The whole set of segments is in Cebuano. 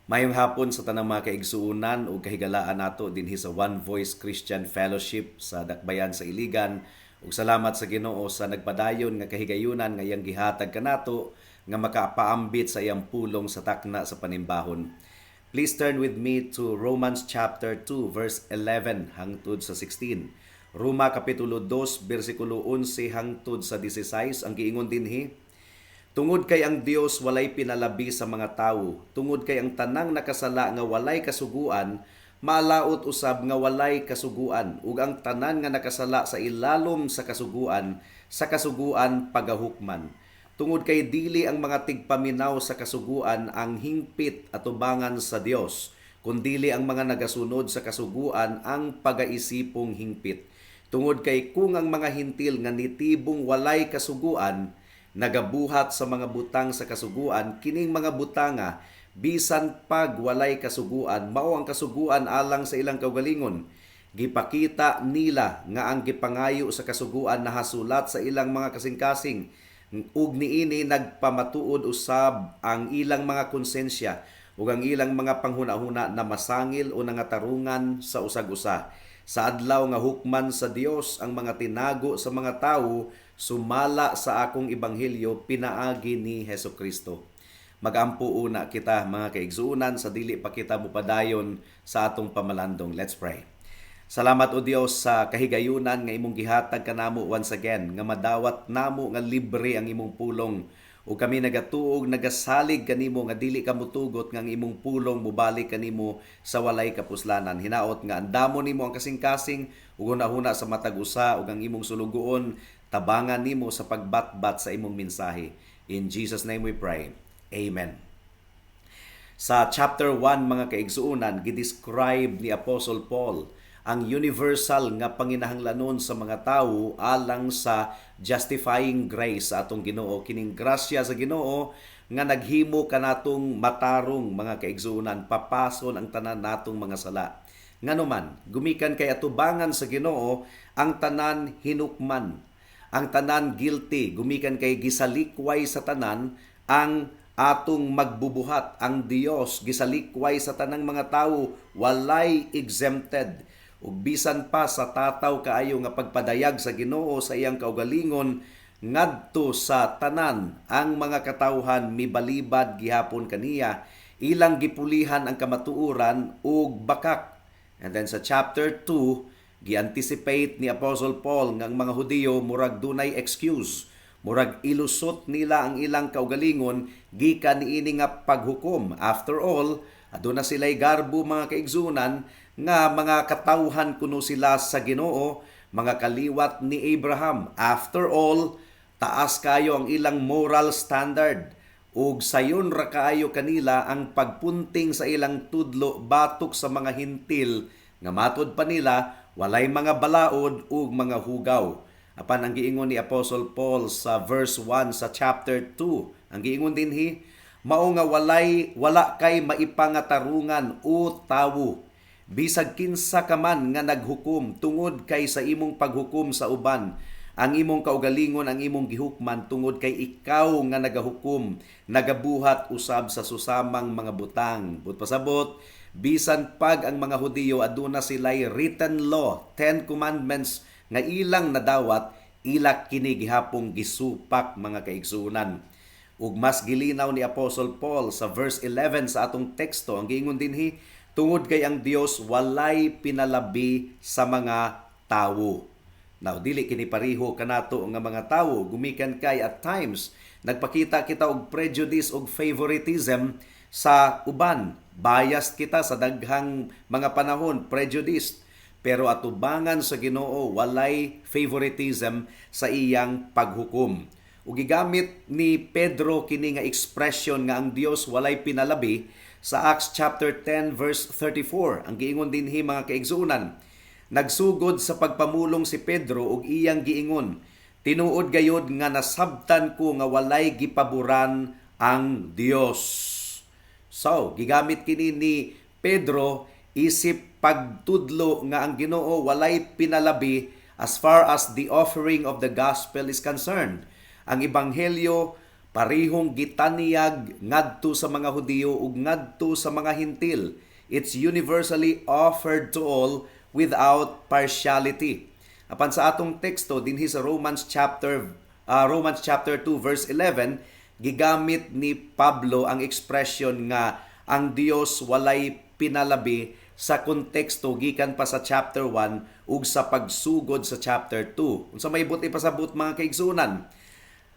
Maayong hapon sa tanang mga kaigsuonan ug kahigalaan nato dinhi sa One Voice Christian Fellowship sa Dakbayan sa Iligan. Ug salamat sa Ginoo sa nagpadayon nga kahigayunan nga iyang gihatag kanato nga makapaambit sa iyang pulong sa takna sa panimbahon. Please turn with me to Romans chapter 2 verse 11 hangtod sa 16. Roma kapitulo 2 bersikulo 11 hangtod sa 16. Ang giingon dinhi, "Tungod kay ang Dios walay pinalabi sa mga tawo, tungod kay ang tanang nakasala nga walay kasuguan, maalaot usab nga walay kasuguan, ug ang tanan nga nakasala sa ilalom sa kasuguan pagahukman. Tungod kay dili ang mga tigpaminaw sa kasuguan ang hingpit atubangan sa Dios, kundili ang mga nagasunod sa kasuguan ang pagaisipong hingpit. Tungod kay kung ang mga Hentil nga nitibong walay kasuguan nagabuhat sa mga butang sa kasuguan, kining mga butanga, bisan pag walay kasuguan, mao ang kasuguan alang sa ilang kaugalingon. Gipakita nila nga ang gipangayo sa kasuguan nahasulat sa ilang mga kasing-kasing, ug niini nagpamatuod usab ang ilang mga konsensya ug ang ilang mga panghuna-huna na masangil o nangatarungan sa usag-usa sa adlaw nga hukman sa Dios ang mga tinago sa mga tawo sumala sa akong ebanghelyo pinaagi ni Hesus Kristo." Magampo una kita, mga kaigsuonan, sa dili pa kita mupadayon sa atong pamalandong. Let's pray. Salamat, O Dios, sa kahigayunan nga imong gihatag kanamo once again nga madawat namo nga libre ang imong pulong, ug kami nagatuog, nagasalig kanimo nga dili ka mutugot nga ang imong pulong mubalik kanimo sa walay kapuslanan. Hinaot nga andamo nimo ang kasing-kasing ug hunahuna sa matag usa, ug ang imong sulugoon tabangan nimo sa pagbatbat sa imong mensahe. In Jesus' name we pray. Amen. Sa chapter 1, mga kaigsuonan, gidescribe ni Apostle Paul ang universal nga panginahanglanon sa mga tawo alang sa justifying grace sa atong Ginoo, kining grasya sa Ginoo nga naghimo kanatong matarong, mga kaigsuonan, papason ang tanan natong mga sala. Ngano man, gumikan kay atubangan sa Ginoo ang tanan hinukman, ang tanan guilty, gumikan kay gisalikway sa tanan ang atong magbubuhat. Ang Dios gisalikway sa tanang mga tawo, walay exempted. Ug bisan pa sa tataw kaayo nga pagpadayag sa Ginoo sa iyang kaugalingon ngadto sa tanan, ang mga katawhan mibalibad gihapon kaniya, ilang gipulihan ang kamatuoran ug bakak. And then sa chapter 2, gi-anticipate ni Apostle Paul nga ang mga Hudiyo murag dunay excuse, murag ilusot nila ang ilang kaugalingon gikan niini nga paghukom. After all, aduna sila'y garbo, mga kaigsuonan, nga mga katawhan kuno sila sa Ginoo, mga kaliwat ni Abraham. After all, taas kayo ang ilang moral standard ug sayon ra kaayo kanila ang pagpunting sa ilang tudlo batok sa mga Hentil nga matud pa nila walay mga balaod ug mga hugaw. Apan ang giingon ni Apostle Paul sa verse 1 sa chapter 2, ang giingon dinhi, "Mao nga wala kay maipangatarungan, o tawo, bisag kinsa ka man nga naghukom, tungod kay sa imong paghukom sa uban, ang imong kaugalingon ang imong gihukman, tungod kay ikaw nga nagahukom nagabuhat usab sa susamang mga butang." Buot pasabot, bisan pag ang mga Hudiyo aduna sila'y written law, Ten Commandments nga ilang nadawat, ila kini gihapong gisupak, mga kaigsuonan. Ug mas gilinaw ni Apostle Paul sa verse 11 sa atong teksto. Ang giingon dinhi, "Tungod kay ang Dios walay pinalabi sa mga tawo." Now, dili kini pareho kanato nga mga tawo, gumikan kay at times nagpakita kita og prejudice og favoritism sa uban. Biased kita sa daghang mga panahon, prejudice. Pero atubangan sa Ginoo, walay favoritism sa iyang paghukom. Ug gigamit ni Pedro kini nga expression nga ang Dios walay pinalabi sa Acts chapter 10 verse 34. Ang giingon dinhi, mga kaigsuonan, "Nagsugod sa pagpamulong si Pedro ug iyang giingon, 'Tinuod gayod nga nasabtan ko nga walay gipaboran ang Dios.'" So, gigamit kini ni Pedro isip pagtudlo nga ang Ginoo walay pinalabi as far as the offering of the gospel is concerned. Ang ebanghelyo Parihong gitanyag ngadto sa mga Hudiyo ug ngadto sa mga Hintil. It's universally offered to all without partiality. Apan sa atong teksto dinhi sa Romans chapter 2 verse 11, gigamit ni Pablo ang expression nga ang Dios walay pinalabi sa konteksto gikan pa sa chapter 1 ug sa pagsugod sa chapter 2. Unsa may buot ipasabot, mga kaigsuonan?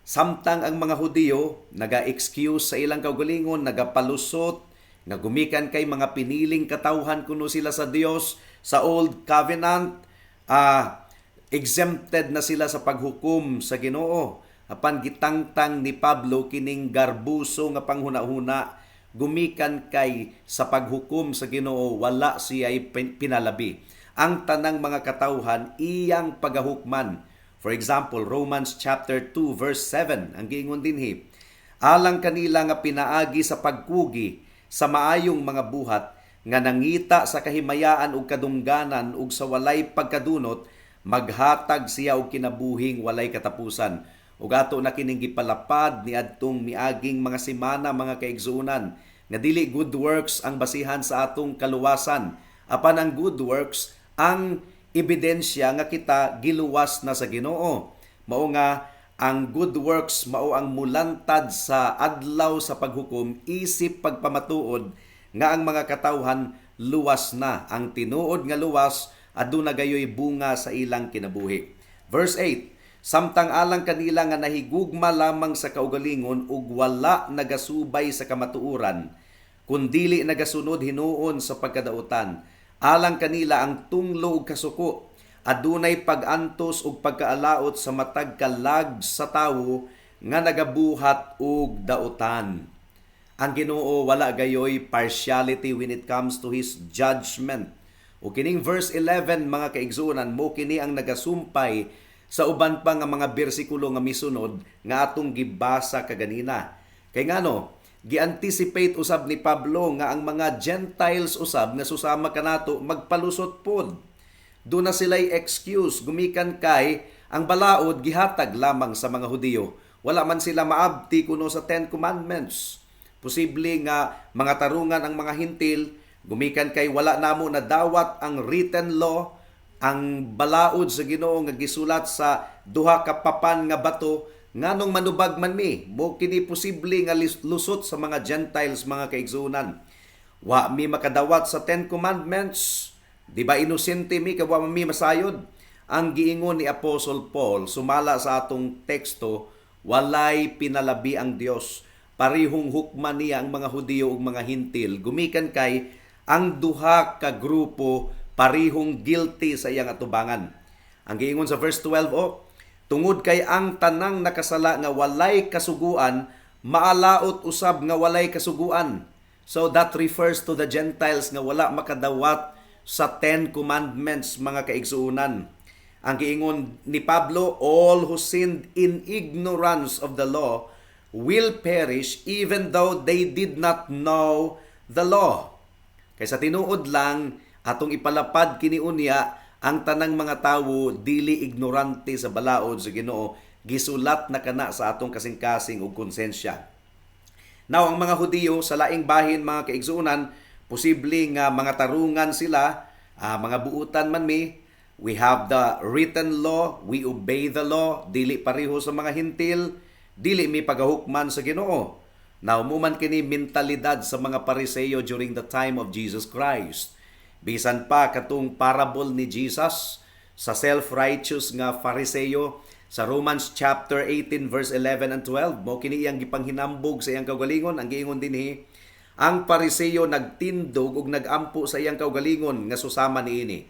Samtang ang mga Hudiyo naga-excuse sa ilang kaugalingon, nagapalusot nga gumikan kay mga piniling katawhan kuno sila sa Dios sa Old Covenant, exempted na sila sa paghukom sa Ginoo. Apan gitangtang ni Pablo kining garbuso nga panghuna-huna, gumikan kay sa paghukom sa Ginoo wala siya'y pinalabi. Ang tanang mga katawhan iyang pagahukman. For example, Romans chapter 2 verse 7, ang giingon dinhi, alang kanila nga pinaagi sa pagkugi sa maayong mga buhat nga nangita sa kahimayaan ug kadungganan ug sa walay pagkadunot, maghatag siya og kinabuhing walay katapusan. Ug ato na kining gipalapad niadtong miaging mga semana, mga kaigsuonan, nga dili good works ang basihan sa atong kaluwasan, apan ang good works ang ebidensya nga kita giluwas na sa Ginoo. Mao nga ang good works mao ang mulantad sa adlaw sa paghukom isip pagpamatuod nga ang mga katawhan luwas na. Ang tinuod nga luwas aduna gayoy bunga sa ilang kinabuhi. Verse 8, samtang alang kanila nga nahigugma lamang sa kaugalingon ug wala nagasubay sa kamatuoran, kundili nagasunod hinuon sa pagkadautan. Alang kanila ang tunglo ug kasuko, adunay pag-antos ug pagkaalaot sa matag kalag sa tawo nga nagabuhat og dautan. Ang Ginoo wala gayoy partiality when it comes to His judgment. O kining verse 11, mga kaigsuonan, mo kini ang nagasumpay sa uban pa nga mga bersikulo nga misunod nga atong gibasa kaganina. Kay ngano, gi-anticipate usab ni Pablo nga ang mga Gentiles usab nga susama kanato magpalusot pod. Duna sila'y excuse gumikan kay ang balaod gihatag lamang sa mga Hudiyo. Wala man sila maabti kuno sa Ten Commandments. Posible nga mga tarungan ang mga Hintil gumikan kay wala namo nadawat ang written law, ang balaod sa Ginoo nga gisulat sa duha ka papan nga bato, nganong manubag man mi? Mo kini posible nga lusot sa mga Gentiles, mga kaigsuonan. Wa mi makadawat sa Ten Commandments. Di ba inosente mi kay wa man mi masayod? Ang giingon ni Apostle Paul sumala sa atong teksto, walay pinalabi ang Dios. Parihong hukman niya ang mga Hudiyo ug mga Hintil gumikan kay ang duha ka grupo parihong guilty sa iyang atubangan. Ang giingon sa verse 12, oh, tungod kay ang tanang nakasala nga walay kasuguan maalaot usab nga walay kasuguan. So that refers to the Gentiles nga wala makadawat sa Ten Commandments, mga kaigsuonan. Ang giingon ni Pablo, all who sinned in ignorance of the law will perish even though they did not know the law. Kay sa tinuod lang, atong ipalapad kini unya, ang tanang mga tawo dili ignorante sa balaod sa Ginoo, gisulat na kana sa atong kasing-kasing ug konsensya. Now, ang mga Hudiyo sa laing bahin, mga kaigsuonan, posible nga mga tarungan sila, mga buutan man mi. We have the written law, we obey the law, dili pareho sa mga Hintil, dili mi pagahukman sa Ginoo. Now, mo man kini mentalidad sa mga Pariseo during the time of Jesus Christ. Bisan pa katong parable ni Jesus sa self-righteous nga Fariseo sa Romans chapter 18 verse 11 and 12, mo kini iyang gipanghinambog sa iyang kaugalingon. Ang giingon dinhi, ang Pariseo nagtindog ug nagampo sa iyang kaugalingon nga susama niini: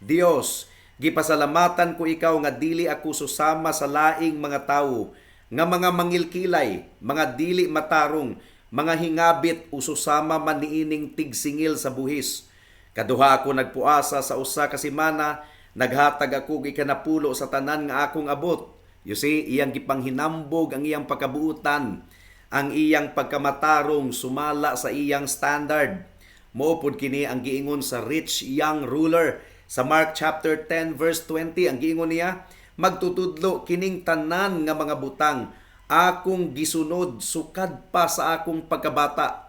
"Dios, gipasalamatan ko ikaw nga dili ako susama sa laing mga tawo nga mga mangilkilay, mga dili matarong, mga hingabit o susama man niining tigsingil sa buhis. Kaduha ako nagpuasa sa usa ka semana, naghatag ako og ikanapulo sa tanan nga akong abot." You see, iyang gipanghinambog ang iyang pagkabuutan, ang iyang pagkamatarong sumala sa iyang standard. Mao pod kini ang giingon sa rich young ruler sa Mark chapter 10 verse 20. Ang giingon niya, "Magtutudlo, kining tanan nga mga butang Akong gisunod sukad pa sa akong pagkabata.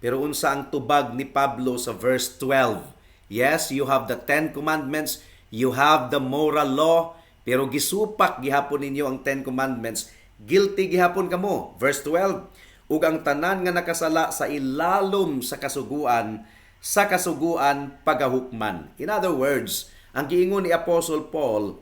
Pero unsa ang tubag ni Pablo sa verse 12? Yes, you have the Ten Commandments, you have the moral law, pero gisupak gihapon ninyo ang Ten Commandments. Guilty gihapon kamo. Verse 12, ug ang tanan nga nakasala sa ilalom sa kasuguan pagahukman. In other words, ang giingon ni Apostle Paul,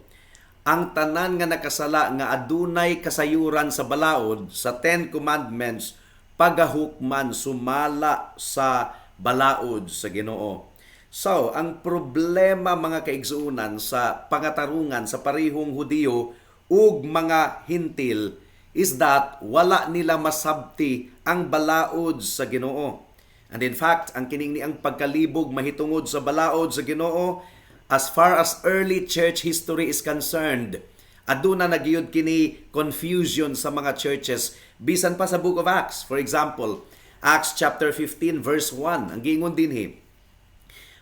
ang tanan nga nakasala nga adunay kasayuran sa balaod, sa Ten Commandments, pagahukman sumala sa balaod sa Ginoo. So, ang problema, mga kaigsuonan, sa pangatarungan sa parehong Hudiyo ug mga Hintil is that wala nila masabti ang balaod sa Ginoo. And in fact, ang kining ni ang pagkalibog mahitungod sa balaod sa Ginoo, as far as early church history is concerned, aduna na gyud kini confusion sa mga churches bisan pa sa Book of Acts. For example, Acts chapter 15 verse 1, ang giingon dinhi,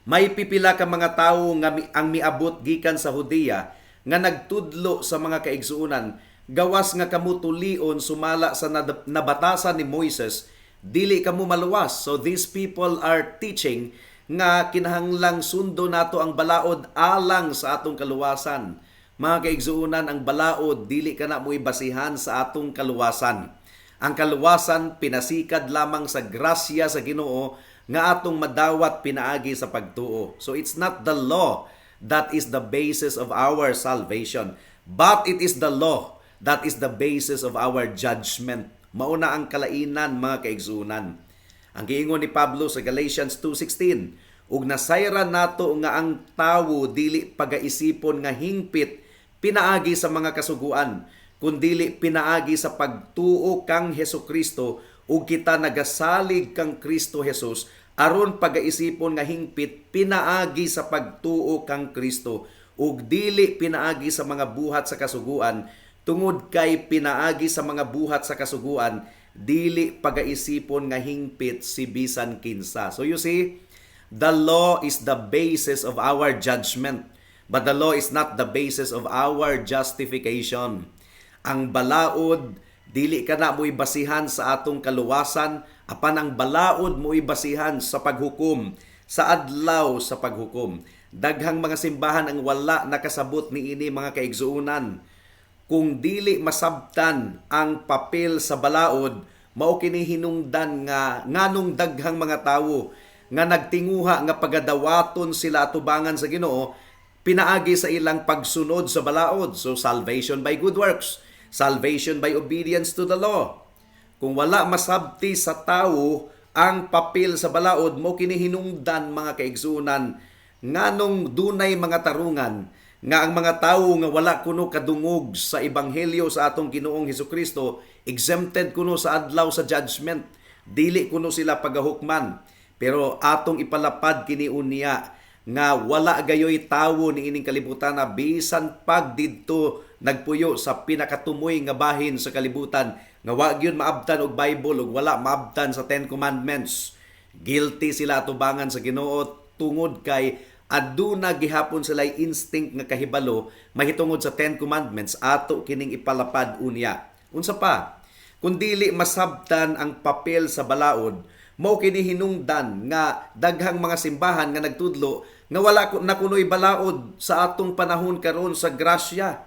may pipila ka mga tawo nga ang miabot gikan sa Judea nga nagtudlo sa mga kaigsuonan, "Gawas nga kamo tulion sumala sa nabatasan ni Moises, dili kamo maluwas." So these people are teaching nga kinahanglang sundo nato ang balaod alang sa atong kaluwasan. Mga kaigsuonan, ang balaod dili kana mo'y basihan sa atong kaluwasan. Ang kaluwasan pinasikad lamang sa grasya sa Ginoo nga atong madawat pinaagi sa pagtuo. So it's not the law that is the basis of our salvation, but it is the law that is the basis of our judgment. Mauna ang kalainan, mga kaigsuonan. Ang giingon ni Pablo sa Galatians 2:16, ug nasayran nato nga ang tawo dili pagaisipon nga hingpit pinaagi sa mga kasuguan, kundili pinaagi sa pagtuo kang Hesukristo, ug kita nagasalig kang Kristo Jesus aron pagaisipon nga hingpit pinaagi sa pagtuo kang Kristo ug dili pinaagi sa mga buhat sa kasuguan, tungod kay pinaagi sa mga buhat sa kasuguan dili pagaisipon nga hingpit si bisan kinsa. So you see, the law is the basis of our judgment, but the law is not the basis of our justification. Ang balaod dili kana mo'y basihan sa atong kaluwasan, apan ang balaod mo'y basihan sa paghukom, sa adlaw sa paghukom. Daghang mga simbahan ang wala nakasabot niini, mga kaigsuonan. Kung dili masabtan ang papel sa balaod, mao kini hinungdan nga nganong daghang mga tawo nga nagtinguha nga pagadawaton sila atubangan sa Ginoo pinaagi sa ilang pagsunod sa balaod. So salvation by good works, salvation by obedience to the law. Kung wala masabti sa tawo ang papel sa balaod, mao kini hinungdan, mga kaigsuonan, nganong dunay mga tarungan nga ang mga tawo nga wala kuno kadungog sa ebanghelyo sa atong Ginoong Hesukristo exempted kuno sa adlaw sa judgment, dili kuno sila pagahukman. Pero atong ipalapad kini unya nga wala gayoy tawo niining kalibutan na bisan pag didto nagpuyo sa pinakatumoy nga bahin sa kalibutan nga wa gyud maabtan og Bible ug wala maabtan sa Ten Commandments, guilty sila atubangan sa Ginoo tungod kay aduna gihapon sila instinct nga kahibalo mahitungod sa Ten Commandments. Ato kining ipalapad unya. Unsa pa? Kung dili masabtan ang papel sa balaod, mao kini hinungdan nga daghang mga simbahan nga nagtudlo nga wala na kuno'y balaod sa atong panahon karon sa grasya.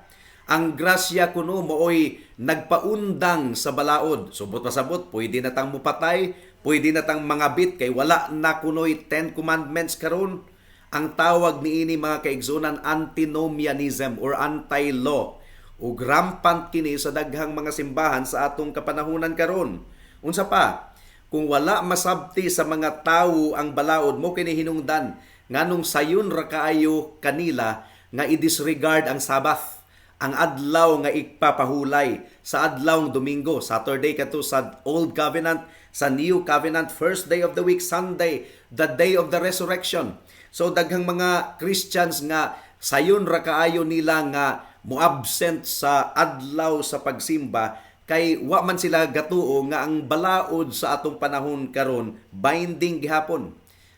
Ang grasya kuno maoy nagpaundang sa balaod. Subot pasabot, pwede na tang mupatay, pwede na tang mangabit kay wala na kuno'y Ten Commandments karon. Ang tawag niini, mga kaigsuonan, antinomianism or anti-law. Ug rampant kini sa daghang mga simbahan sa atong kapanahunan karon. Unsa pa? Kung wala masabti sa mga tawo ang balaod, mao kini hinungdan nganong sayon ra kaayo kanila nga i-disregard ang Sabbath, ang adlaw nga ipapahulay sa adlaw Domingo, Saturday kato sa Old Covenant, sa New Covenant, first day of the week, Sunday, the day of the resurrection. So daghang mga Christians nga sayon ra kaayo nila nga mo-absent sa adlaw sa pagsimba kay wa man sila gatuo nga ang balaod sa atong panahon karon binding gihapon.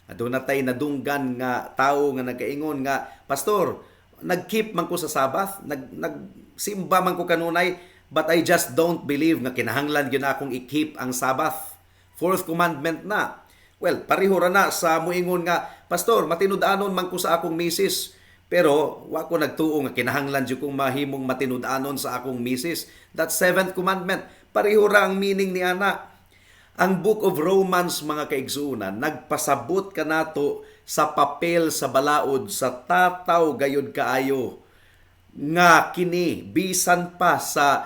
Aduna tay nadunggan nga tawo nga nagkaingon nga, "Pastor, nag-keep man ko sa Sabbath, nagsimba man ko kanunay, But I just don't believe nga kinahanglan gyud akong i-keep ang Sabbath. Fourth commandment na. Well, pareho ra na sa muingon nga, "Pastor, matinud-anon man ko sa akong misis. Pero wa ko nagtuo nga kinahanglan jud kong mahimong matinud-anon sa akong misis." That's seventh commandment. Pareho ra ang meaning ni ana. Ang Book of Romans, mga kaigsuonan, nagpasabot kanato sa papel sa balaod sa tataw gayud kaayo nga kini bisan pa sa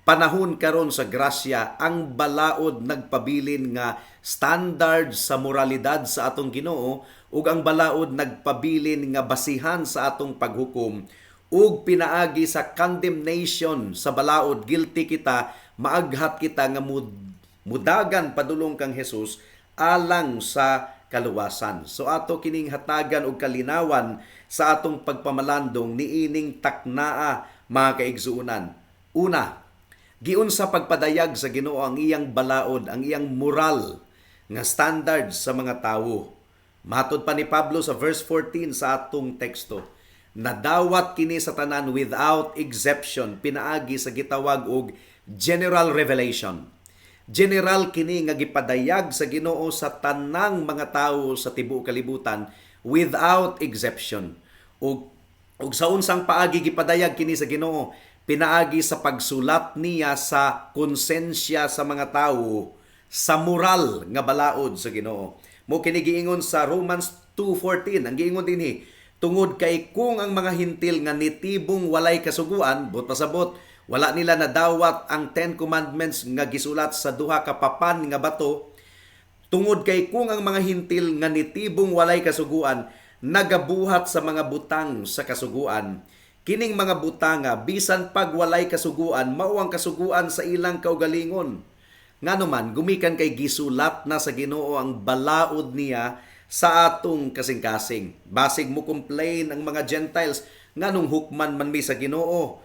panahon karon sa grasya, ang balaod nagpabilin nga standard sa moralidad sa atong Ginoo ug ang balaod nagpabilin nga basihan sa atong paghukom, ug pinaagi sa condemnation sa balaod, guilty kita, maaghat kita nga mudagan padulong kang Jesus alang sa kaluwasan. So ato kining hatagan og kalinawan sa atong pagpamalandong niining taknaa, mga kaigsuonan. Una, giunsa pagpadayag sa Ginoo ang iyang balaod, ang iyang moral nga standards sa mga tawo? Matod pa ni Pablo sa verse 14 sa atong teksto, nadawat kini sa tanan without exception pinaagi sa gitawag og general revelation. General kini nga gipadayag sa Ginoo sa tanang mga tawo sa tibuok kalibutan without exception. Ug sa unsang paagi gipadayag kini sa Ginoo? Pinaagi sa pagsulat niya sa konsensya sa mga tawo sa moral nga balaod sa Ginoo. Mo kini giingon sa Romans 2:14. Ang giingon dinhi, tungod kay kung ang mga Hintil nga nitibong walay kasuguan, buot pasabot, wala nila nadawat ang Ten Commandments nga gisulat sa duha ka papan nga bato. Tungod kay kung ang mga Hintil nga nitibong walay kasuguan nagabuhat sa mga butang sa kasuguan, kining mga butanga bisan pag walay kasuguan, mao ang kasuguan sa ilang kaugalingon. Ngano man, gumikan kay gisulat na sa Ginoo ang balaod niya sa atong kasing-kasing. Basig mo complain ang mga Gentiles, nganong hukman man mi sa Ginoo?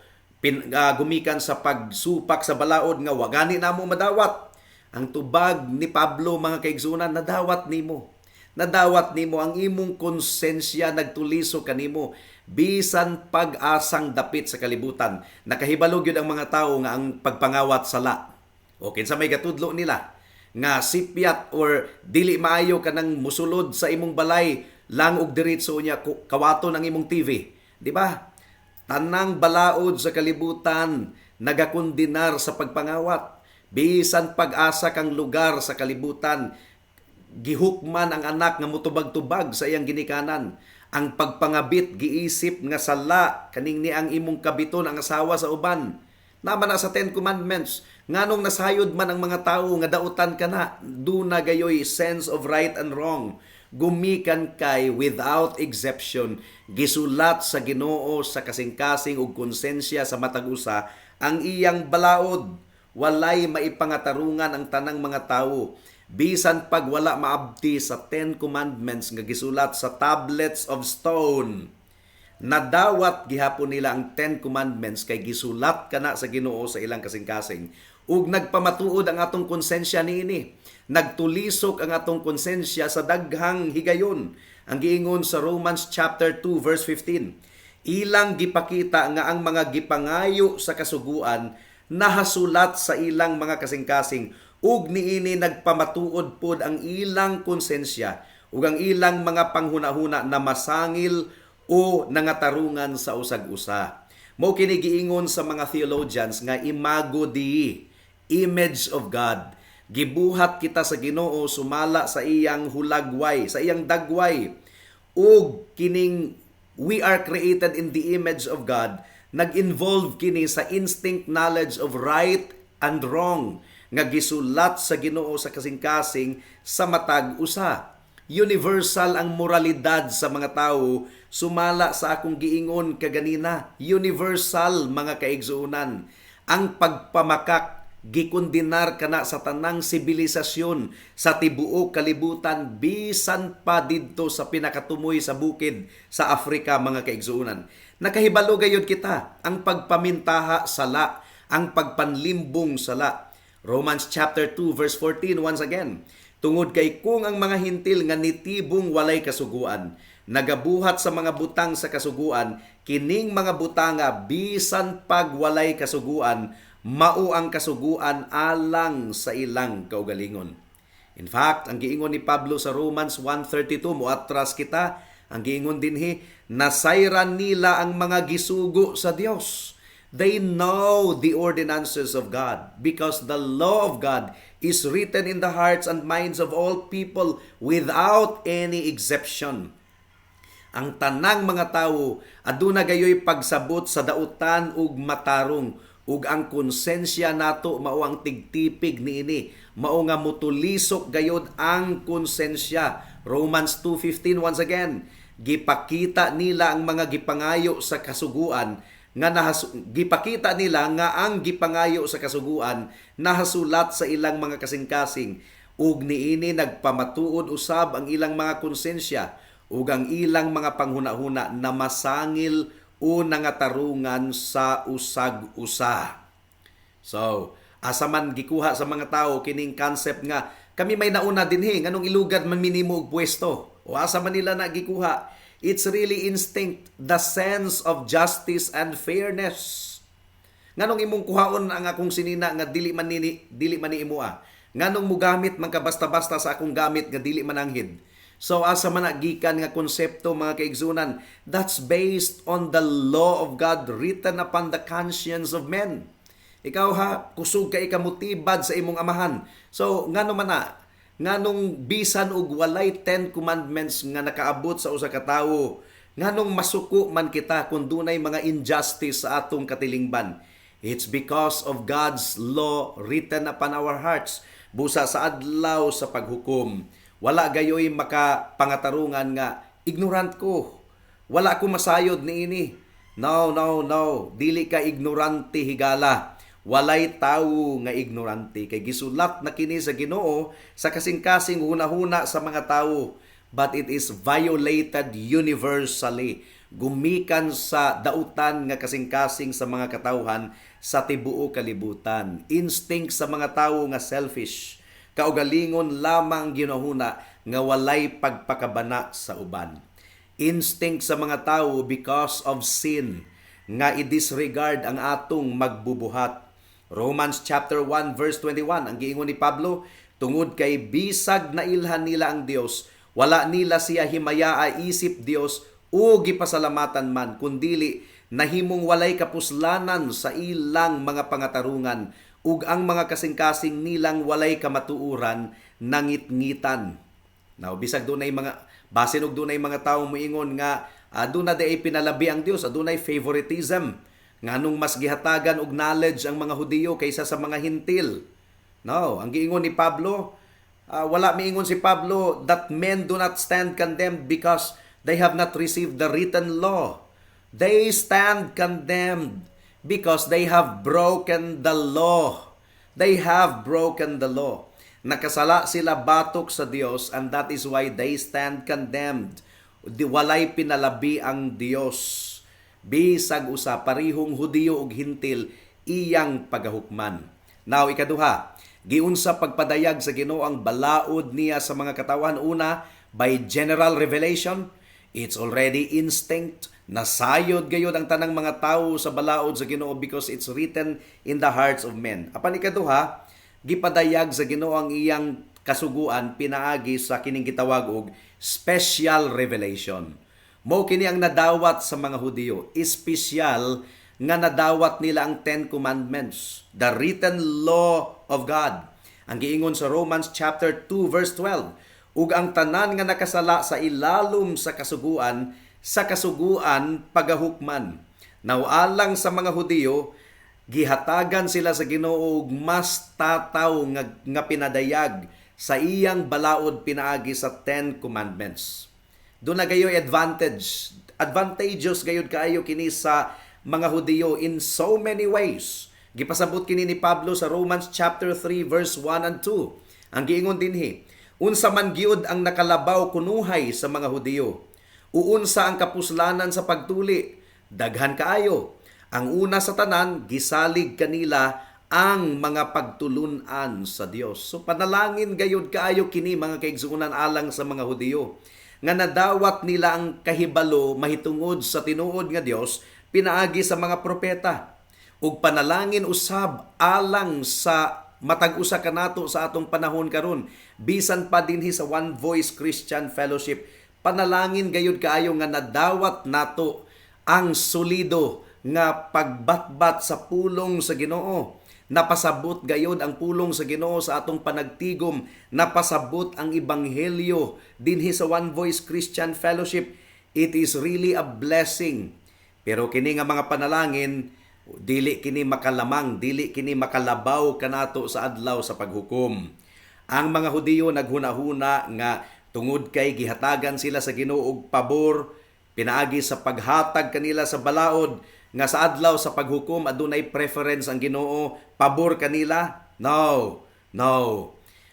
Gumikan sa pagsupak sa balaod nga wagani namo madawat. Ang tubag ni Pablo, mga kaigsuonan, nadawat nimo. Nadawat nimo ang imong konsensya, nagtuliso kanimo bisan pag-asang dapit sa kalibutan. Nakahibalo gyud ang mga tawo nga ang pagpangawat sala. O kinsa may gatudlo nila nga sipyat or dili maayo kanang musulod sa imong balay lang og diretso niya kawaton ang imong TV, di ba? Tanang balaod sa kalibutan nagakondenar sa pagpangawat. Bisan pag-asa kang lugar sa kalibutan, gihukman ang anak nga mutubag-tubag sa iyang ginikanan. Ang pagpangabit giisip nga sala, kaning ni ang imong kabiton ang asawa sa uban. Naman na sa Ten Commandments. Nganong nasayod man ang mga tawo nga dautan ka na, duna gayoy sense of right and wrong. Gumikan kay without exception, gisulat sa Ginoo sa kasing-kasing ug konsensya sa matag usa ang iyang balaod. Walay maipangatarungan ang tanang mga tawo bisan pag wala maabti sa Ten Commandments nga gisulat sa tablets of stone. Nadawat gihapon nila ang Ten Commandments kay gisulat kana sa Ginoo sa ilang kasing-kasing ug nagpamatuod ang atong konsensya niini. Nagtulisok ang atong konsensya sa daghang higayon. Ang giingon sa Romans chapter 2 verse 15, ilang gipakita nga ang mga gipangayo sa kasuguan nahasulat sa ilang mga kasing-kasing, ug niini nagpamatuod pod ang ilang konsensya ug ang ilang mga panghunahuna na masangil o nangatarungan sa usag-usa. Mao kini giingon sa mga theologians nga imago Dei, image of God. Gibuhat kita sa Ginoo sumala sa iyang hulagway, sa iyang dagway. Ug kining we are created in the image of God, nag-involve kini sa instinct knowledge of right and wrong nga gisulat sa Ginoo sa kasing-kasing sa matag usa. Universal ang moralidad sa mga tao sumala sa akong giingon kaganina. Universal, mga kaigsuonan. Ang pagpamakak gikondenar kana sa tanang sibilisasyon sa tibuok kalibutan bisan pa didto sa pinakatumoy sa bukid sa Afrika, mga kaigsuonan. Nakahibalo gayud kita, ang pagpamintaha sala, ang pagpanlimbong sala. Romans chapter 2 verse 14 once again. Tungod kay kung ang mga Hintil nga nitibong walay kasuguan nagabuhat sa mga butang sa kasuguan, kining mga butanga bisan pag walay kasuguan Mao ang kasuguan alang sa ilang kaugalingon. In fact, ang giingon ni Pablo sa Romans 1:32, moatras kita, ang giingon dinhi, nasayran nila ang mga gisugo sa Dios. They know the ordinances of God because the law of God is written in the hearts and minds of all people without any exception. Ang tanang mga tawo aduna gayoy pagsabot sa dautan ug matarong, ug ang konsensya nato mao ang tigtipig niini, mao nga mutulisok gayod ang konsensya. Romans 2:15 once again, gipakita nila ang mga gipangayo sa kasuguan nga gipakita nila nga ang gipangayo sa kasuguan nahasulat sa ilang mga kasing-kasing, ug niini nagpamatuod usab ang ilang mga konsensya ug ang ilang mga panghunahuna na masangil o nangatarungan sa usag-usa. So, asa man gikuha sa mga tao kining concept nga kami may nauna dinhi, nganong ilugad man mi nimo og pwesto? O asa man nila na gikuha? It's really instinct, the sense of justice and fairness. Nganong imong kuhaon ang akong sinina nga dili man ni imo ah? Nganong mugamit man ka basta-basta sa akong gamit nga dili man anghid? So asa man na gikan nga konsepto, mga kaigsunan? That's based on the law of God written upon the conscience of men. Ikaw ha, kusog kay ka mutibad sa imong amahan. So ngano man na? Nganong bisan og walay 10 Commandments nga nakaabot sa usa ka tawo, nganong masuko man kita kung dunay mga injustice sa atong katilingban? It's because of God's law written upon our hearts. Busa sa adlaw sa paghukom, wala gayoy makapangatarungan nga ignorant ko. Wala ko masayod niini. No, no, no. Dili ka ignorante, higala. Walay tawo nga ignorante kay gisulat na kini sa Ginoo sa kasing-kasing hunahuna sa mga tawo, but it is violated universally, gumikan sa dautan nga kasing-kasing sa mga katawhan sa tibuok kalibutan. Instinct sa mga tawo nga selfish, kaugalingon lamang ginahuna nga walay pagpakabana sa uban. Instinct sa mga tawo because of sin nga i-disregard ang atong magbubuhat. Romans chapter 1 verse 21, ang giingon ni Pablo, tungod kay bisag nailhan nila ang Dios, wala nila siya himayaa isip Dios o gipasalamatan man, kundili nahimong walay kapuslanan sa ilang mga pangatarungan ug ang mga kasing-kasing nilang walay kamatuoran nangitngitan. Now, bisag dunay mga basin og dunay mga tawo moingon nga aduna di ay pinalabi ang Dios, adunay favoritism, nganong mas gihatagan og knowledge ang mga Hudiyo kaysa sa mga Hintil. No, ang giingon ni Pablo, wala miingon si Pablo that men do not stand condemned because they have not received the written law. They stand condemned because they have broken the law. They have broken the law. Nakasala sila batok sa Dios and that is why they stand condemned. Di walay pinalabi ang Dios. Bisag usa, parihong Hudiyo ug Hintil iyang pagahukman. Now ikaduha, giunsa pagpadayag sa Ginoo ang balaod niya sa mga katawan? Una, by general revelation. It's already instinct. Nasayod gayod ang tanang mga tawo sa balaod sa Ginoo because it's written in the hearts of men. Apan ikaduha, gipadayag sa Ginoo ang iyang kasuguan pinaagi sa kining gitawag og special revelation. Mao kini ang nadawat sa mga Hudiyo, espesyal nga nadawat nila ang Ten Commandments, the written law of God. Ang giingon sa Romans chapter 2 verse 12, ug ang tanan nga nakasala sa ilalom sa kasuguan pagahukman. Now alang sa mga Hudiyo, gihatagan sila sa Ginoo og mas tataw nga pinadayag sa iyang balaod pinaagi sa Ten Commandments. Duna gayoy advantage. Advantageous gayud kaayo kini sa mga Hudiyo in so many ways. Gipasabot kini ni Pablo sa Romans chapter 3 verse 1 and 2. Ang giingon dinhi, unsa man gyud ang nakalabaw kunuhay sa mga Hudiyo? Uunsa ang kapuslanan sa pagtuli? Daghan kaayo. Ang una sa tanan, gisalig kanila ang mga pagtulun-an sa Dios. So panalangin gayud kaayo kini, mga kaigsuonan, alang sa mga Hudiyo nga nadawat nila ang kahibalo mahitungod sa tinuod nga Dios pinaagi sa mga propeta. Ug panalangin usab alang sa matag usa kanato sa atong panahon karon, bisan pa dinhi sa One Voice Christian Fellowship, panalangin gayud kaayo nga nadawat nato ang solido nga pagbatbat sa pulong sa Ginoo. Napasabot gayod ang pulong sa Ginoo sa atong panagtigom, napasabot ang ebanghelyo dinhi sa One Voice Christian Fellowship. It is really a blessing. Pero kini nga mga panalangin, dili kini makalamang, dili kini makalabaw kanato sa adlaw sa paghukom. Ang mga Hudiyo naghuna-huna nga tungod kay gihatagan sila sa Ginoo og pabor pinaagi sa paghatag kanila sa balaod, nga sa adlaw sa paghukom adunay preference ang Ginoo pabor kanila. No, no.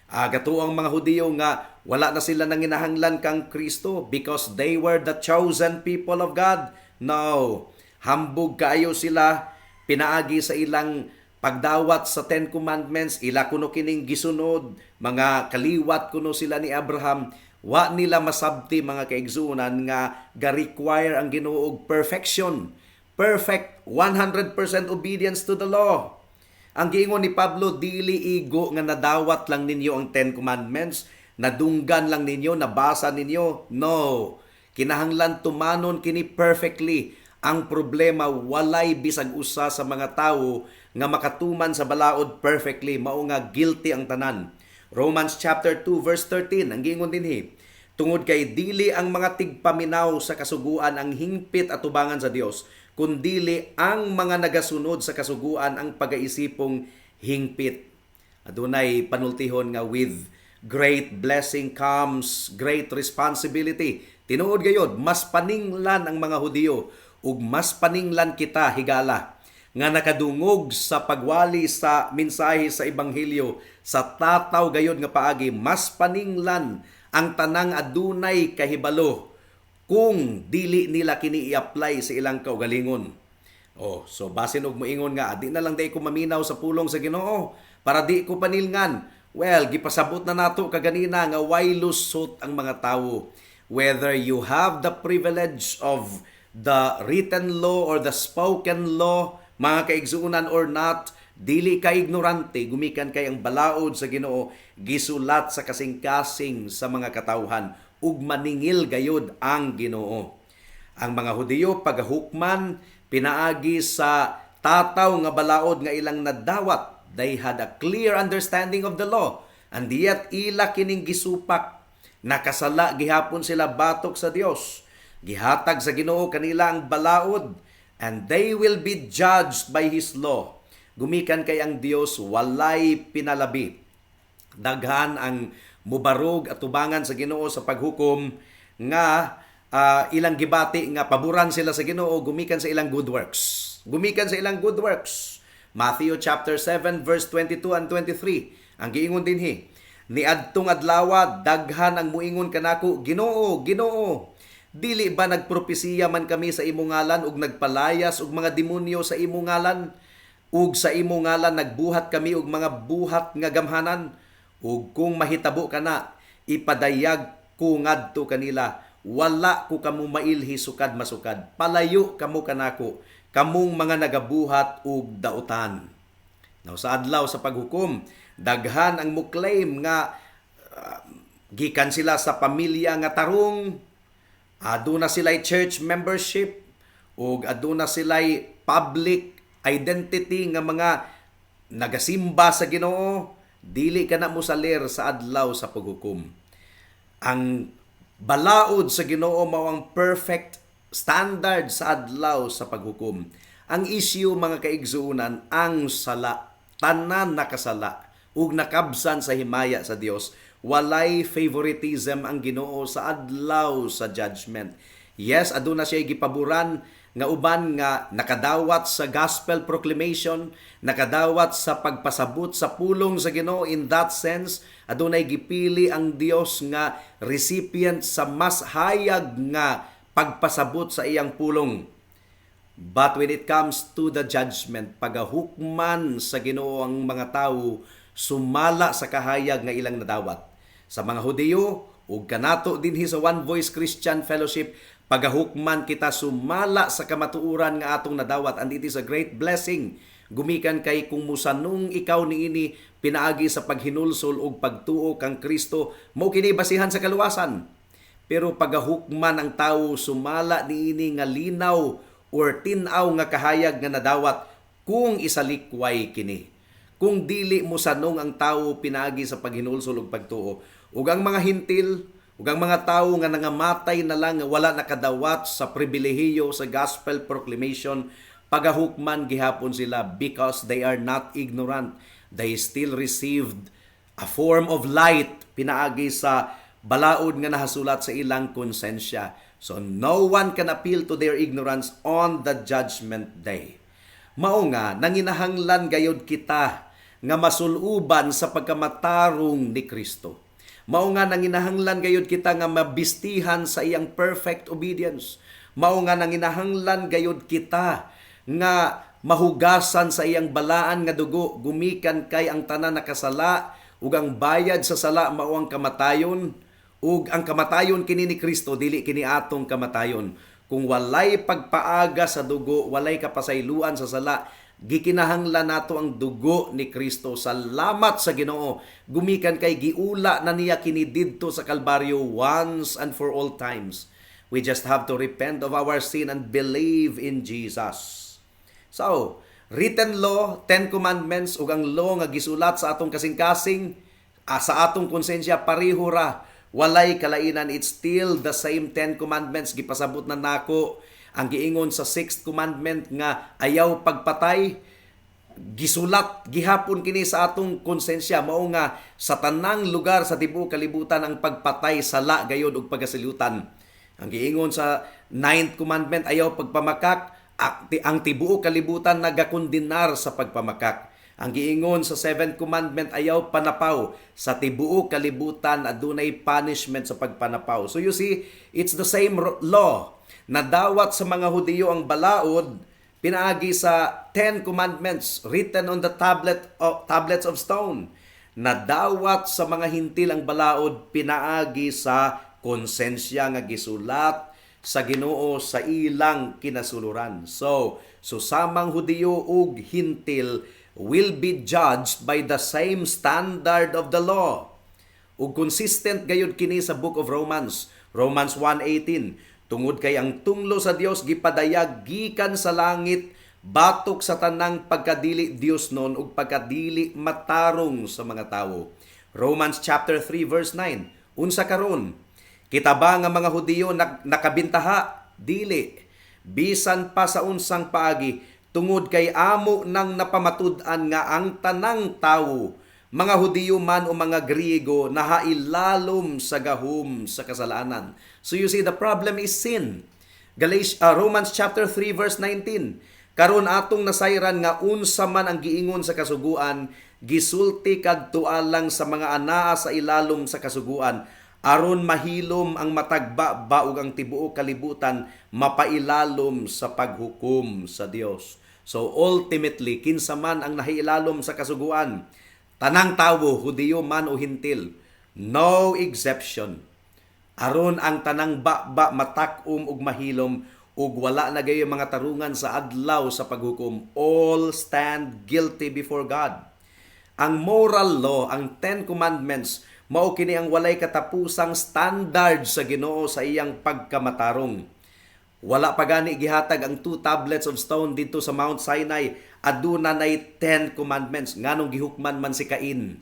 Gatuo ang mga Hudiyo nga wala na sila nanginahanglan kang Kristo because they were the chosen people of God. No. Hambog kaayo sila pinaagi sa ilang pagdawat sa Ten Commandments, ila kuno kining gisunod, mga kaliwat kuno sila ni Abraham. Wa nila masabti, mga kaigsuonan, nga ga-require ang Ginoo og perfection. Perfect 100% obedience to the law. Ang giingon ni Pablo, dili igo nga nadawat lang ninyo ang Ten Commandments, nadunggan lang ninyo, nabasa ninyo. No. Kinahanglan tumanon kini perfectly. Ang problema, walay bisag usa sa mga tawo nga makatuman sa balaod perfectly, mao nga guilty ang tanan. Romans chapter 2 verse 13, ang giingon dinhi, "Tungod kay dili ang mga tigpaminaw sa kasuguan ang hingpit atubangan sa Dios, kundili ang mga nagasunod sa kasuguan ang pagaisipong hingpit." Adunay panultihon nga "With great blessing comes great responsibility." Tinuod gayod, mas paninglan ang mga Hudiyo ug mas paninglan kita, higala, nga nakadungog sa pagwali sa mensahe sa ebanghelyo sa tataw gayod nga paagi. Mas paninglan ang tanang adunay kahibalo kung dili nila kini i-apply sa ilang kaugalingon. Oh, so basin og moingon nga di na lang day ko maminaw sa pulong sa Ginoo para di ko panilngan. Well, gipasabot na nato kaganina nga way lusot ang mga tawo. Whether you have the privilege of the written law or the spoken law, mga kaigsuonan, or not, dili ka ignorante gumikan kay ang balaod sa Ginoo gisulat sa kasing-kasing sa mga katawhan ug maningil gayod ang Ginoo. Ang mga Hudiyo pagahukman pinaagi sa tataw nga balaod nga ilang nadawat. They had a clear understanding of the law and yet ila kining gisupak. Nakasala gihapon sila batok sa Dios. Gihatag sa Ginoo kanila ang balaod and they will be judged by His law. Gumikan kay ang Dios walay pinalabi. Daghan ang mubarog atubangan sa Ginoo sa paghukom nga ilang gibati nga paboran sila sa Ginoo gumikan sa ilang good works. Gumikan sa ilang good works. Matthew chapter 7 verse 22 and 23. Ang giingon dinhi, "Niadtong adlawa daghan ang muingon kanako, 'Ginoo, Ginoo, dili ba nagpropesiya man kami sa imong ngalan ug nagpalayas og mga demonyo sa imong ngalan ug sa imong ngalan nagbuhat kami og mga buhat nga gamhanan?' Ug kung mahitabo kana, ipadayag ko ngadto kanila, 'Wala ko kamo mailhi sukad masukad. Palayo kamo kanako, kamong mga nagabuhat og dautan.'" Now, sa adlaw sa paghukom, daghan ang mo-claim nga gikan sila sa pamilya nga tarong, aduna sila'y church membership ug aduna sila'y public identity nga mga nagasimba sa Ginoo. Dili ka na mosalir sa adlaw sa paghukom. Ang balaod sa Ginoo mao ang perfect standard sa adlaw sa paghukom. Ang issue, mga kaigsuonan, ang sala. Tanan nakasala ug nakabsan sa himaya sa Dios. Walay favoritism ang Ginoo sa adlaw sa judgment. Yes, aduna siya gipaboran nga uban nga nakadawat sa gospel proclamation, nakadawat sa pagpasabot sa pulong sa Ginoo. In that sense, adunay gipili ang Dios nga recipient sa mas hayag nga pagpasabot sa iyang pulong. But when it comes to the judgment, pagahukman sa Ginoo ang mga tawo sumala sa kahayag nga ilang nadawat. Sa mga Hudiyo ug kanato dinhi sa One Voice Christian Fellowship, pagahukman kita sumala sa kamatuoran nga atong nadawat, and it is a great blessing. Gumikan kay kung musanong ikaw niini pinaagi sa paghinulsol ug pagtuo kang Kristo, mao kini basihan sa kaluwasan. Pero pagahukman ang tawo sumala niini nga linaw or tin-aw nga kahayag nga nadawat kung isalikway kini. Kung dili mo sanong ang tawo pinaagi sa paghinulsol ug pagtuo, ug ang mga Hintil ug ang mga tawo nga nangamatay na lang nga wala nakadawat sa pribilehiyo sa gospel proclamation, pagahukman gihapon sila because they are not ignorant. They still received a form of light pinaagi sa balaod nga nahasulat sa ilang konsensya. So no one can appeal to their ignorance on the Judgment Day. Mao nga nanginahanglan gayod kita nga masuluban sa pagkamatarong ni Kristo. Mao nga nanginahanglan gayod kita nga mabistihan sa iyang perfect obedience. Mao nga nanginahanglan gayod kita nga mahugasan sa iyang balaan nga dugo, gumikan kay ang tanan nakasala ug ang bayad sa sala mao ang kamatayon, ug ang kamatayon kini ni Kristo, dili kini atong kamatayon. Kung walay pagpaaga sa dugo, walay kapasayloan sa sala. Gikinahanglan nato ang dugo ni Kristo. Salamat sa Ginoo gumikan kay giula na niya kini didto sa Kalbaryo once and for all times. We just have to repent of our sin and believe in Jesus. So, written law, Ten Commandments, ug ang law nga gisulat sa atong kasing-kasing, sa atong konsensya, pareho ra. Walay kalainan. It's still the same Ten Commandments. Gipasabot na nako ang giingon sa sixth commandment nga ayaw pagpatay. Gisulat gihapon kini sa atong konsensya. Mao nga sa tanang lugar sa tibuok kalibutan, ang pagpatay sala gayod ug pagasilutan. Ang giingon sa ninth commandment, ayaw pagpamakak, ang tibuok kalibutan nagakondenar sa pagpamakak. Ang giingon sa seventh commandment, ayaw panapaw. Sa tibuok kalibutan, adunay punishment sa pagpanapaw. So you see, it's the same law. Nadawat sa mga Hudiyo ang balaod pinaagi sa Ten Commandments written on the tablets of stone. Nadawat sa mga Hintil ang balaod pinaagi sa konsensya nga gisulat sa Ginoo sa ilang kinasuluran. So, susamang Hudiyo ug Hintil will be judged by the same standard of the law. Ug consistent gayud kini sa Book of Romans. Romans 1:18, tungod kay ang tunglo sa Dios gipadayag gikan sa langit batok sa tanang pagkadili Diosnon ug pagkadili matarong sa mga tawo. Romans chapter 3 verse 9. Unsa karon? Kita ba nga mga Hudiyo nakabintaha? Dili. Bisan pa sa unsang paagi, tungod kay amo nang napamatud-an nga ang tanang tawo, mga Hudiyo man o mga Griego, nahailalom sa gahom sa kasalanan. So you see, the problem is sin. Romans chapter 3 verse 19. Karon atong nasayran nga unsa man ang giingon sa Kasuguan, gisulti kadto alang sa mga anaa sa ilalom sa Kasuguan, aron mahilom ang matag baba ug ang tibuok kalibutan mapailalom sa paghukom sa Dios. So ultimately, kinsa man ang nahiilalom sa Kasuguan, tanang tawo, Hudiyo man o Hintil, no exception. Aron ang tanang baba matak-om ug mahilom ug wala na gayoy mga tarungan sa adlaw sa paghukom. All stand guilty before God. Ang moral law, ang Ten Commandments, mao kini ang walay katapusang standard sa Ginoo sa iyang pagkamatarong. Wala pa gani gihatag ang two tablets of stone didto sa Mount Sinai, aduna nay Ten Commandments. Nganong gihukman man si Cain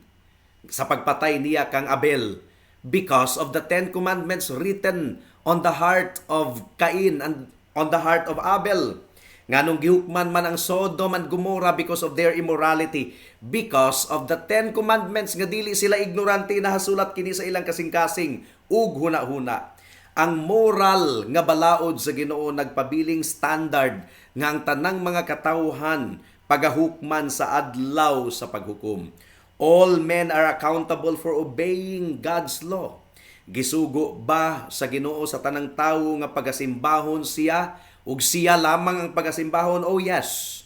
sa pagpatay niya kang Abel? Because of the Ten Commandments written on the heart of Cain and on the heart of Abel. Nganong gihukman man ang Sodom and Gomorrah because of their immorality? Because of the Ten Commandments, nga dili sila ignorante, nahasulat kini sa ilang kasing-kasing ug huna-huna. Ang moral nga balaod sa Ginoo nagpabiling standard nga ang tanang mga katawhan pagahukman sa adlaw sa paghukom. All men are accountable for obeying God's law. Gisugo ba sa Ginoo sa tanang tawo nga pagasimbahon siya ug siya lamang ang pagasimbahon? Oh yes.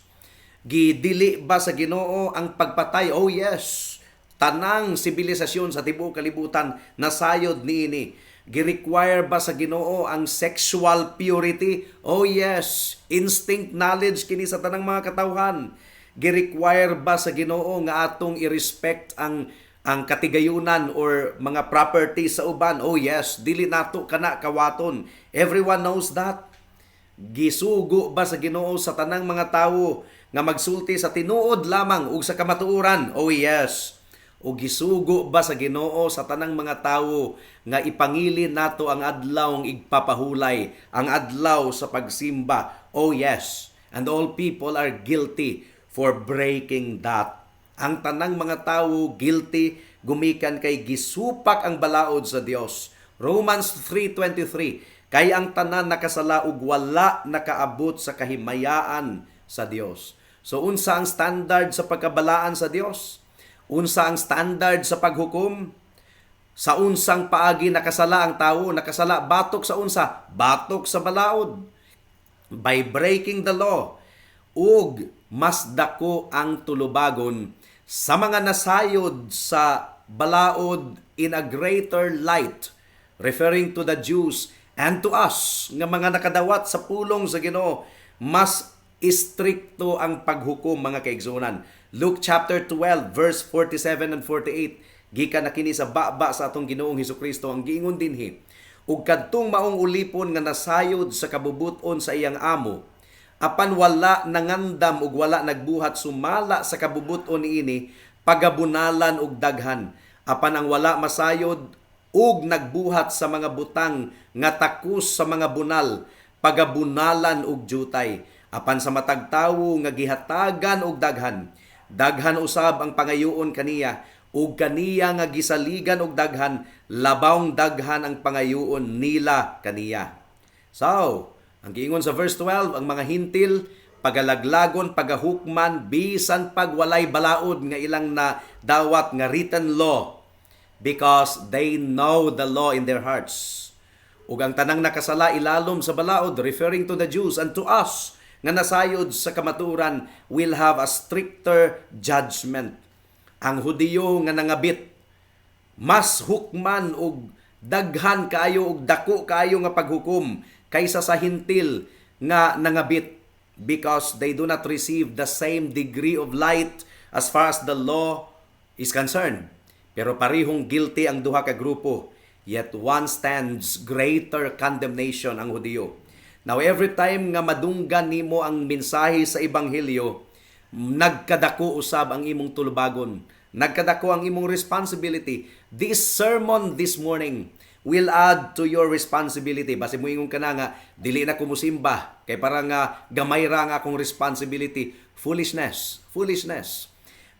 Gidili ba sa Ginoo ang pagpatay? Oh yes. Tanang sibilisasyon sa tibuok kalibutan nasayod niini. Gi-require ba sa Ginoo ang sexual purity? Oh yes. Instinct knowledge kini sa tanang mga katawhan. Gi-require ba sa Ginoo nga atong i-respect ang katigayunan or mga property sa uban? Oh yes, dili nato kana kawaton. Everyone knows that. Gisugo ba sa Ginoo sa tanang mga tawo nga magsulti sa tinuod lamang ug sa kamatuoran? Oh yes. O gisugo ba sa Ginoo sa tanang mga tawo nga ipangilin nato ang adlaw igpapahulay, ang adlaw sa pagsimba? Oh yes. And all people are guilty for breaking that. Ang tanang mga tawo guilty gumikan kay gisupak ang balaod sa Dios. Romans 3:23, kay ang tanan nakasala ug wala nakaabot sa kahimayaan sa Dios. So unsa ang standard sa pagkabalaan sa Dios? Unsa ang standard sa paghukom? Sa unsang paagi nakasala ang tawo? Nakasala batok sa unsa? Batok sa balaod. By breaking the law. Ug mas dako ang tulubagon sa mga nasayod sa balaod in a greater light, referring to the Jews and to us nga mga nakadawat sa pulong sa Ginoo. Mas istrikto ang paghukom, mga kaigsuonan. Luke chapter 12 verse 47 and 48, gikan na kini sa baba sa atong Ginoong Hesukristo. Ang giingon dinhi, "Ug kadtong maong ulipon nga nasayod sa kabubut-on sa iyang amo apan wala nangandam ug wala nagbuhat sumala sa kabubut-on niini, pagabunalan og daghan. Apan ang wala masayod ug nagbuhat sa mga butang nga takos sa mga bunal, pagabunalan og jutay. Apan sa matag tawo nga gihatagan og daghan, daghan usab ang pangayoon kaniya, ug kaniya nga gisaligan og daghan, labawng daghan ang pangayoon nila kaniya." So, ang giingon sa verse 12, ang mga Hintil pagalaglagon, pagahukman, bisan pag walay balaod nga ilang na dawat nga written law, because they know the law in their hearts. Ug ang tanang nakasala ilalom sa balaod, referring to the Jews and to us nga nasayod sa kamatuoran, will have a stricter judgment. Ang Hudiyo nga nangabit, mas hukman og daghan kaayo og dako kaayo nga paghukom kaysa sa Hintil nga nangabit, because they do not receive the same degree of light as far as the law is concerned. Pero parihong guilty ang duha ka grupo. Yet one stands greater condemnation, ang Hudiyo. Now, every time nga madunggan nimo ang mensahe sa ebanghelyo, nagkadako usab ang imong tulubagon. Nagkadako ang imong responsibility. This sermon this morning will add to your responsibility. Basi moingon ka na nga, "Dili na ko musimba kay para nga gamay ra nga akong responsibility." Foolishness. Foolishness.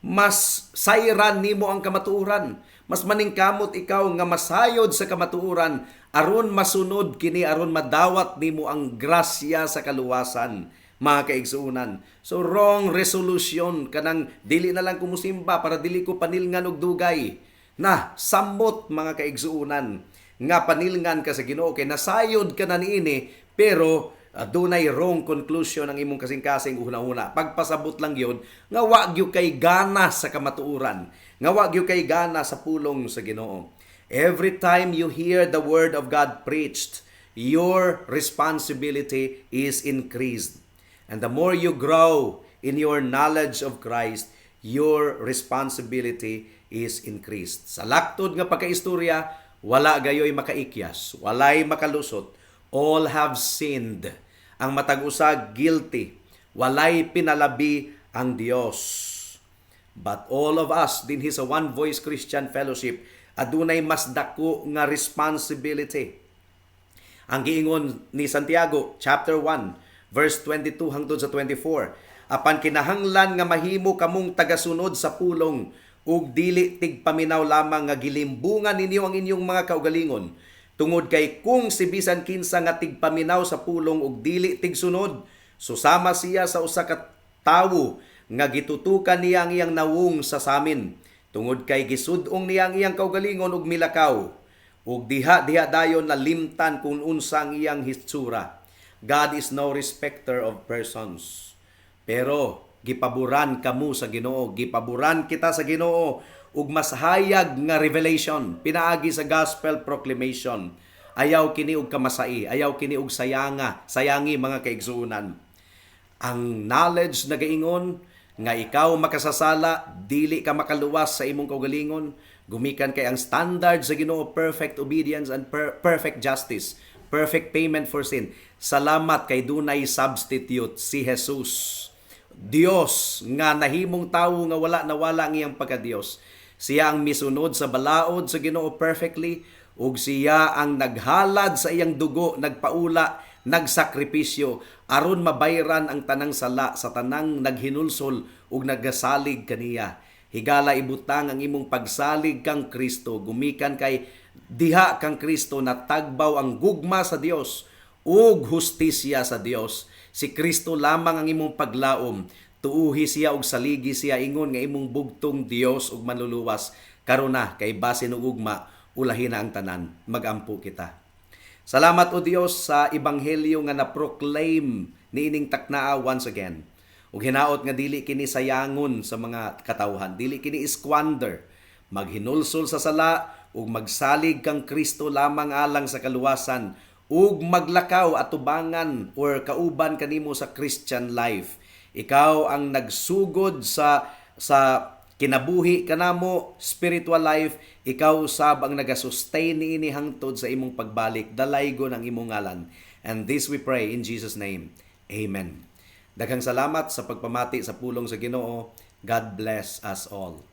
Mas sayran nimo ang kamatuoran. Mas maningkamot ikaw nga masayod sa kamatuoran aron masunod kini, aron madawat nimo ang grasya sa kaluwasan, mga kaigsuonan. So wrong resolution kanang "Dili na lang ko musimba para dili ko panilngan og dugay." Na samot, mga kaigsuonan, nga panilngan ka sa Ginoo kay nasayod ka na niini, pero dunay wrong conclusion ang imong kasing-kasing una-una. Pagpasabot lang yun nga wa gyud kay gana sa kamatuoran, nga wa gyud kay gana sa pulong sa Ginoo. Every time you hear the word of God preached, your responsibility is increased. And the more you grow in your knowledge of Christ, your responsibility is increased. Sa laktod nga pagkaistorya, wala gayoy makaikyas, walay makalusot. All have sinned. Ang matag usa guilty. Walay pinalabi ang Dios. But all of us dinhi sa One Voice Christian Fellowship adunay mas dako nga responsibility. Ang giingon ni Santiago chapter 1 verse 22 hangtod sa 24, "Apan kinahanglan nga mahimo kamong tagasunod sa pulong ug dili tigpaminaw lamang nga gilimbungan ninyo ang inyong mga kaugalingon. Tungod kay kung si bisan kinsa nga tigpaminaw sa pulong ug dili tigsunod, susama siya sa usa ka tawo nga gitutukan niya ang iyang nawong sa samin. Tungod kay gisud-ong niya ang iyang kaugalingon ug milakaw ug diha diha dayon nalimtan kung unsa ang iyang hitsura. God is no respecter of persons." Pero gipaboran kamo sa Ginoo, gipaboran kita sa Ginoo ug mas hayag nga revelation pinaagi sa gospel proclamation. Ayaw kini og kamasai, ayaw kini og sayanga, sayangi, mga kaigsuonan. Ang knowledge nagaingon Nga ikaw makasasala, dili ka makaluwas sa imong kaugalingon, gumikan kay ang standard sa Ginoo, perfect obedience and perfect justice, perfect payment for sin. Salamat kay dunay substitute, si Jesus. Dios nga nahimong tawo nga wala nawala ang iyang pagka-Dios. Siya ang misunod sa balaod sa Ginoo perfectly ug siya ang naghalad sa iyang dugo, nagpaula, nagsakripisyo aron mabayran ang tanang sala sa tanang naghinulsol ug nagasalig kaniya. Higala, ibutang ang imong pagsalig kang Kristo, gumikan kay diha kang Kristo natagbaw ang gugma sa Dios ug hustisya sa Dios. Si Kristo lamang ang imong paglaom. Tuuhi siya ug saligi siya ingon nga imong bugtong Dios ug Manluluwas. Karon na kay basin og ugma, ulahi na ang tanan. Magampo kita. Salamat, O Dios, sa ebanghelyo nga na-proclaim niining taknaa once again. Ug hinaot nga dili kini sayangon sa mga katawhan, dili kini squander. Maghinulsol sa sala ug magsalig kang Kristo lamang alang sa kaluwasan ug maglakaw atubangan or kauban kanimo sa Christian life. Ikaw ang nagsugod sa kinabuhi kanamo, spiritual life, ikaw usab ang nagasustain niini hangtod sa imong pagbalik. Dalaygon ang imong ngalan. And this we pray in Jesus' name. Amen. Daghang salamat sa pagpamati sa pulong sa Ginoo. God bless us all.